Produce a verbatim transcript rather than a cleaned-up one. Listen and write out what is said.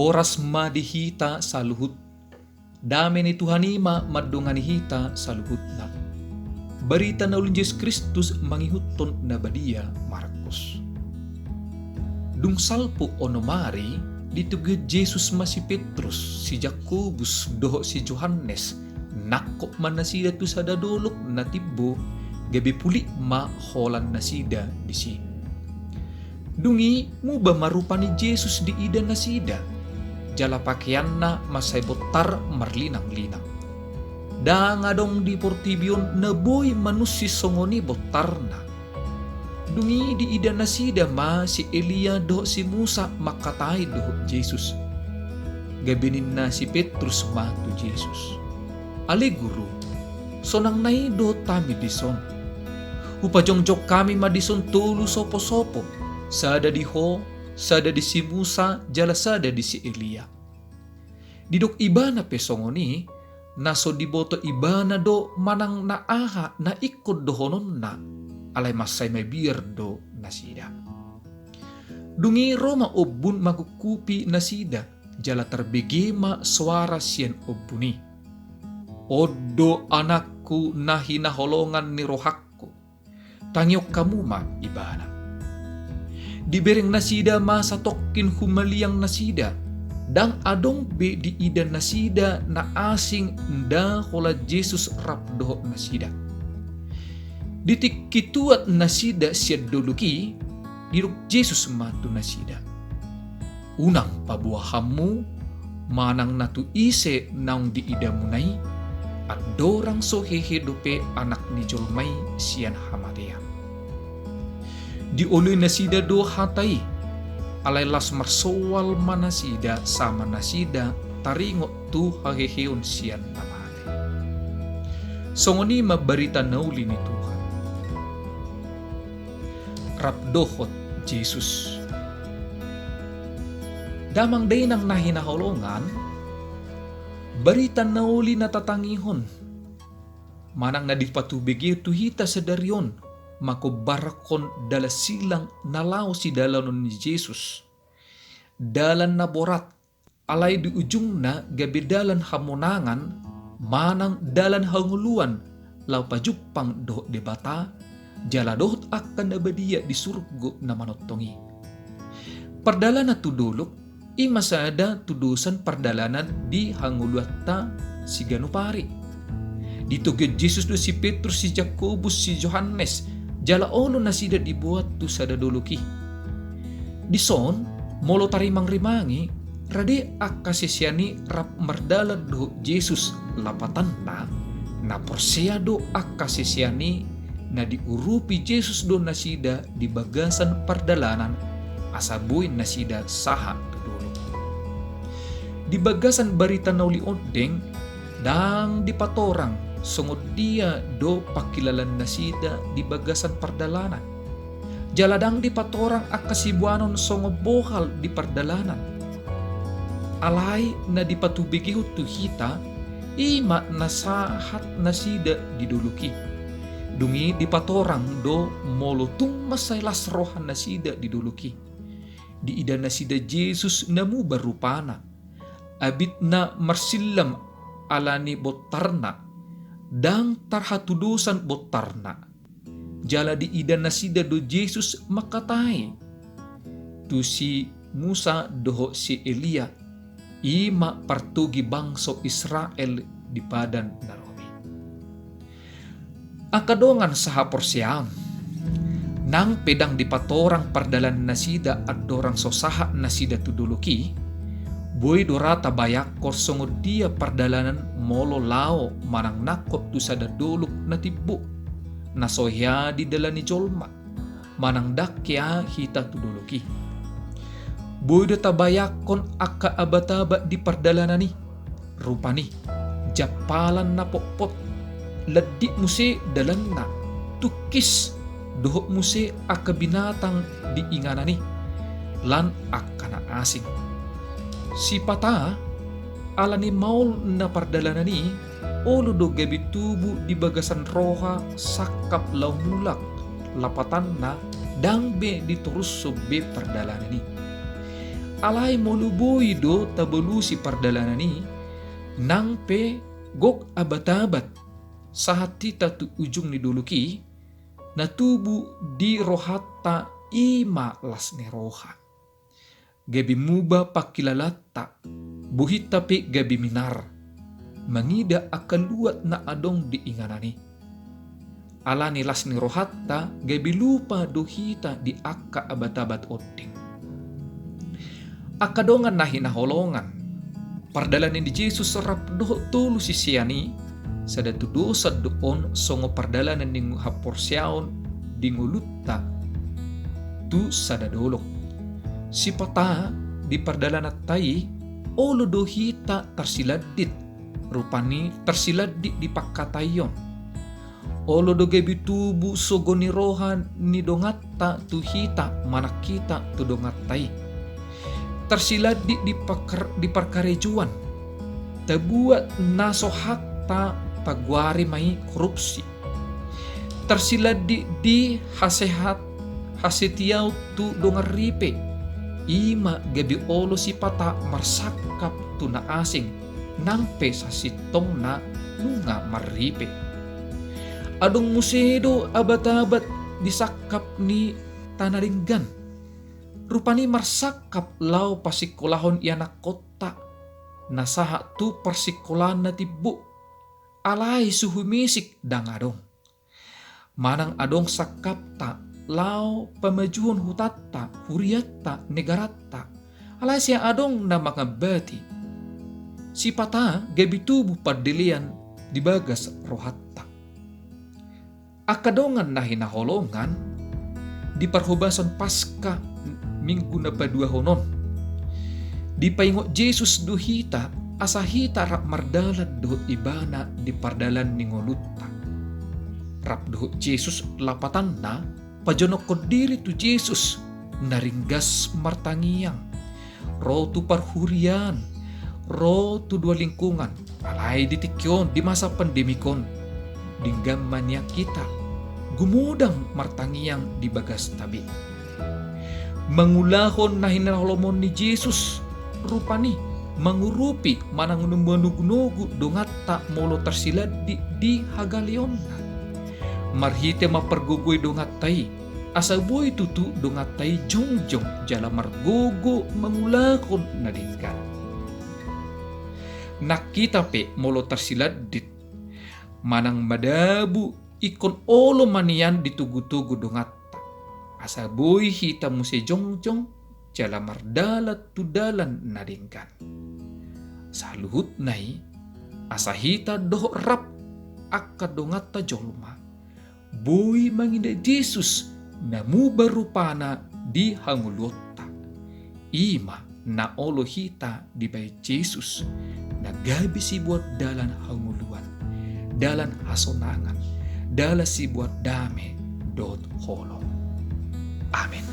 Horas ma di hita saluhut. Dame ni Tuhan i ma mandongani hita saluhutna. Barita na uli ni Jesus Kristus mangihuthon na badia Markus. Dung salpu onom ari, ditogihon Jesus ma si Petrus, si Jakobus dohot si Johannes, nangkok ma nasida tu sada dolok na timbo, gabe pulik ma holan nasida disi. Dung i muba ma rupa ni Jesus diida nasida, jala pakeanna mansai bontar marlinanglinang. Ndang adong di portibi on na boi manunsi songon i bontarna. Dung i diida nasida ma si Elia dohot si Musa mangkatai dohot Jesus. Gabe ninna si Petrus ma tu Jesus: Ale Guru, sonang na i dohot hami dison. Hupajongjong hami ma dison tolu soposopo, sada di Ho, sada di si Musa, jala sada di si Elia. Didok ibana pe songon i, na so diboto ibana do manang na aha na ingkon dohononna, alai mansai mabiar do nasida. Dung i ro ma ombun mangungkupi nasida, jala tarbege ma soara sian ombun i: On do Anakku na hinaholongan ni rohangku. Tangihon hamu ma Ibana. Dibereng nasida ma satongkin humaliang nasida, ndang adong be diida nasida na asing nda holan Jesus rap dohot nasida. Di tingki tuat nasida sian dolok i, didok Jesus ma tu nasida: Unang paboa hamu, manang na tu ise naung diidamuna i, andorang so hehe dope Anak ni jolma i sian hamatean. Dioloi nasida do hata i, alai las marsoal ma nasida sama nasida taringot tu haheheon sian na mate. Songon i ma barita na uli ni Tuhan. Rap dohot Jesus. Damang dainang na hinaholongan, barita na uli na tatangihon, manang na dipatubegeon tu hita sadari on, manghombarhon dalan silang na laho sidalanon ni Jesus. Dalan na borat, alai di ujungna gabe dalan hamonangan, manang dalan hangoluan, laho pajumpang dohot Debata, jala dohot angka na badia di surgo na manongtong i. Pardalanan tu dolok, i ma sada tudosan pardalanan di hangoluanta siganup ari. Ditogihon Jesus do si Petrus, si Jakobus, si Johannes, jala olo nasida diboan tu sada dolok i. Dison, molo tarimangrimangi, rade angka sisean i rap mardalan dohot Jesus, lapatanna, na porsea do angka sisean i, na diurupi Jesus do nasida di bagasan pardalanan, asa boi nasida sahat tu dolok. Di bagasan barita na uli ondeng, ndang dipatorang songon dia do pangkilalaan nasida di bagasan pardalanan. Jala ndang dipatorang angka siboanon songon bohal di pardalanan. Alai na dipatubegehon tu hita, i ma na sahat nasida di dolok i. Dung i dipatorang do molo tung mansai las roha nasida di dolok i. Diida nasida Jesus na muba rupana. Abitna marsillam ala ni bontarna, ndang tarhatudosan bontarna. Jala diida nasida do Jesus mangkatai tu si Musa dohot si Elia, i ma partogi bangso Israel di Padan na Robi. Angka dongan sahaporseaon, nang pe ndang dipatorang pardalanan nasida andorang so sahat nasida tu dolok i, boi do ra tabayangkon songon dia pardalanan molo laho manang nangkok tu sada dolok na timbo, na so hea didalani jolma, manang ndang hea hita tu dolok i. Boi do tabayangkon angka abatabat di pardalanan i, rupani, jampalan na potpot, landit muse dalanna, tungkis, dohot muse angka binatang di inganan i, lan angka na asing. Sipata, ala ni maol na pardalanan i, olo do gabe tubu di bagasan roha sangkap laho mulak, lapatanna ndang be ditorushon be pardalanan i. Alai molo boi do tabalusi pardalanan i, nang pe gok abat-abat sahat hita tu ujung ni dolok i, na tubu di rohanta i ma las ni roha. Gabe muba pangkilalanta, bohinta pe gabe minar mangida angka luat na adong di inganan i. Ala ni las ni rohanta gabe lupa do hita di angka abat-abat onding. Angka dongan na hinaholongan, pardalanan ni Jesus rap dohot tolu sisean i, sada tudosan do on songon pardalanan ni haporseaon di ngolunta tu sada dolok. Sipata di pardalananta i, olo do hita tarsilandit, rupani tarsilandit di pangkataion. Olo do gabe tubu sogo ni roha ni donganta tu hita manang hita tu donganta i. Tarsilandit di pakar-, di parkarejoan, tabuat na so hakta, pagoari ma i korupsi. Tarsilandit di hasehat, hasetiaon tu dongan ripe, i ma gabe olo sipata marsangkap tu na asing, nang pe sasintongna nunga marripe. Adong muse do abat-abat di sangkap ni tana denggan, rupani marsangkap laho pasingkolahon ianakhonta, na sahat tu parsingkolaan na timbo, alai suhu misik ndang adong. Manang adong sangkapta laho pamajuhon hutanta, hurianta, negaranta, alai sai adong na mangambati. Sipata gabe tubu pandelean di bagas rohanta. Angka dongan na hinaholongan, di parhobasan Paska minggu na paduahon on, dipaingot Jesus do hita asa hita rap mardalan dohot Ibana di pardalan ni ngolunta. Rap dohot Jesus lapatanna pajonokhon diri tu Jesus na ringgas martangiang, ro tu parhurian, ro tu dua lingkungan. Alai di tingki on, di masa pandemik on, denggan ma nian hita gumodang martangiang di bagasta be. Mangulahon na hinaholongan ni Jesus, rupani mangurupi manang manogunogu donganta molo tarsilandit di hagaleonna. Marhite mampargogoi donganta i, asa boi tutu donganta i jongjong jala margogo mangulahon na denggan. Nang hita pe molo tarsilandit manang madabu, ingkon olo ma nian ditogutogu donganta, asa boi hita muse jongjong jala mardalan tu dalan na denggan. Saluhutna i, asa hita dohot rap angka donganta jolma boi mangida Jesus na muba rupana di hangoluanta. I ma na olo hita dibahen Jesus, na gabe sibuat dalan hangoluan, dalan hasonangan, dalan sibuat dame dohot holong. Amen.